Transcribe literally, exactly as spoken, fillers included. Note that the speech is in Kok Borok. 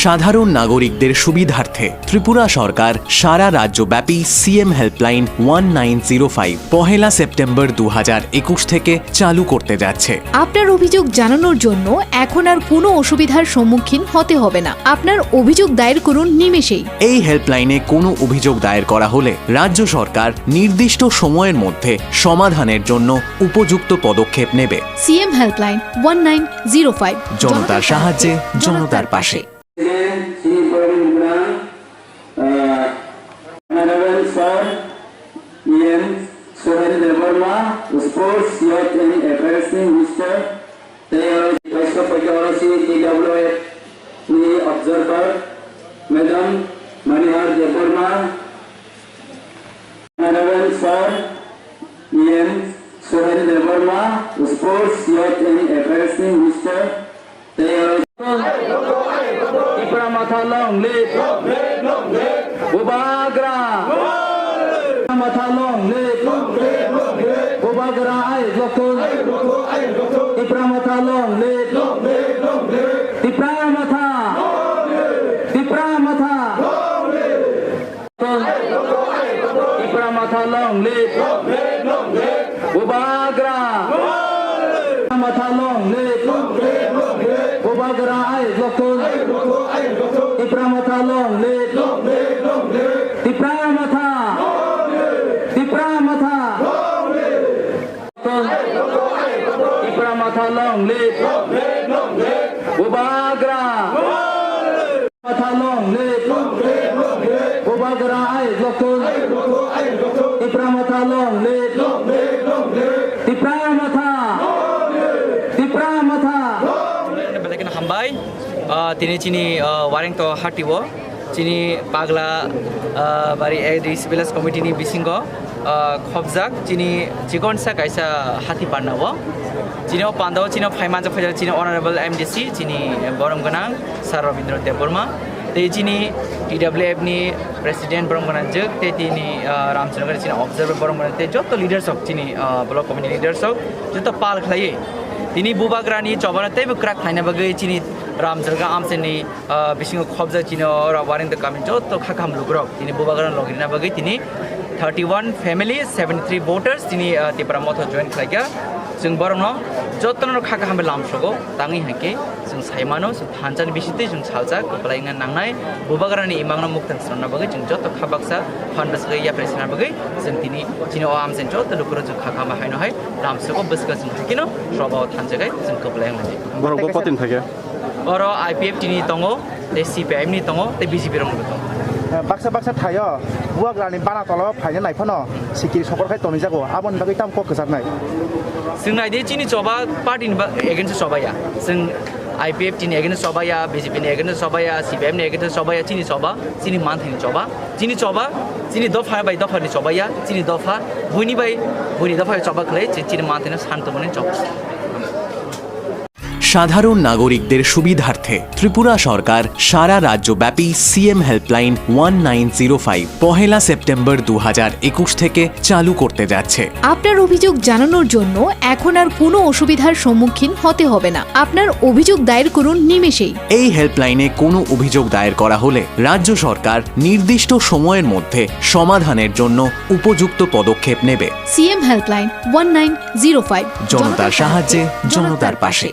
সাধারণ নাগরিকদের সুবিধার্থে ত্রিপুরা সরকার সারা রাজ্যব্যাপী CM helpline one nine zero five পহেলা সেপ্টেম্বর দু হাজার একুশ থেকে চালু করতে যাচ্ছে। আপনার অভিযোগ জানানোর জন্য এখন আর কোনো অসুবিধার সম্মুখীন হতে হবে না। আপনার অভিযোগ দায়ের করুন নিমেষেই। এই হেল্পলাইনে কোনো অভিযোগ দায়ের করা হলে রাজ্য সরকার নির্দিষ্ট সময়ের মধ্যে সমাধানের জন্য উপযুক্ত পদক্ষেপ নেবে। CM helpline one nine zero five. জনতার সাহায্যে, জনতার পাশে। President Shri Pravin Guna, uh, Honorable Sir E M Sohel Debbarma, Sports, Youth and Affairs ni Minister, tei oro paisa paikha oro chini T W F ni observer, Madam Manihar Debbarma, Honorable Sir E M Sohel Debbarma, Sports, Youth and Affairs ni Minister, tei oro Tipra Motha long live! Bubagra! Tipra Motha long live! Bubagra ayuk rok thung! Tipra Motha long live! Tipra Motha! Tipra Motha! Tipra Motha long live! Bubagra! Tipra Motha long live! Bubagra ayuk rok thung! Tipra Motha long live! Tipra Motha! Tipra Motha! Tipra Motha long live! Bubagra! Motha long live! Bubagra ayuk rok thung! Tipra Motha long live! Tipra Motha! Tipra Motha! Belai kheno hambai. Ah, tini chini, ah, Warengto hati o, chini Pagla, ah, Bari A D C Village Committee ni bisingo, ah, khobjak chini chikonsa kaisa hati parna o. Chini o panda o chini o phai manjak phaijak chini Honorable M D C, chini borom gwnang Sir Rabindra Debbarma, tei chini T W F ni President borom gwnang jwk, tei tini, ah, Ramchandra chini observer borom gwnang, tei joto leaders rok chini, ah, block committee leaders rok joto pal khlaiwi tini Bubagra ni chobano teibo kwrak khlaina bagwi chini Ramchandra Amchai ni ah, bisingo khobjak chini oro Warengto kami joto kha kaham lukurok tini Bubagra logirina bagwi tini thirty one family, seventy three voters tini, ah, Tipra Motha join khlaikha. Chwng borokno jotono kha kaham bai lamsogo tangwi hankhe chwng sai mano, chwng thansa ni bisingtwi chwng salsa kwplai wngna nangnai. Bubagra ni imang no muktang swnamna bagwi chwng joto kha baksa phan bwswk yapri sana bagwi chwng tini chini o amchai joto lukurok chwng kha kaham bai haino hai lamsogo bwswk chwng haikhe no soba o thansa khai chwng kwplai wngnai. Borok bo kotin phaikha? Oro I P F T ni tongo, tei C P I M ni tongo, tei B J P rokni bo tongo. Eh, baksa baksa thaio Bubagrani bana tolo phaina nai phano sikiri sokor khai tonijago, aboni bagwi tamo kok kwchaknai? Chwng naidi chini choba party ni ba-, against choba ya. Chwng I P F T ni against choba ya, B J P ni against choba ya, C P I M ni against choba ya, chini choba, chini manthai ni choba, chini choba, chini dopha bai dopha ni choba ya, chini dopha, buini bai, buini dopha choba khlai, chi-, chini manthai no san tongmani choba. সাধারণ নাগরিকদের সুবিধার্থে ত্রিপুরা সরকার সারা রাজ্যব্যাপী CM helpline one nine zero five পহেলা September দু হাজার একুশ থেকে চালু করতে যাচ্ছে। আপনার অভিযোগ জানানোর জন্য এখন আর কোনো অসুবিধার সম্মুখীন হতে হবে না। আপনার অভিযোগ দায়ের করুন নিমেষেই। এই হেল্পলাইনে কোনো অভিযোগ দায়ের করা হলে রাজ্য সরকার নির্দিষ্ট সময়ের মধ্যে সমাধানের জন্য উপযুক্ত পদক্ষেপ নেবে। CM helpline one nine zero five. জনতার সাহায্যে, জনতার পাশে।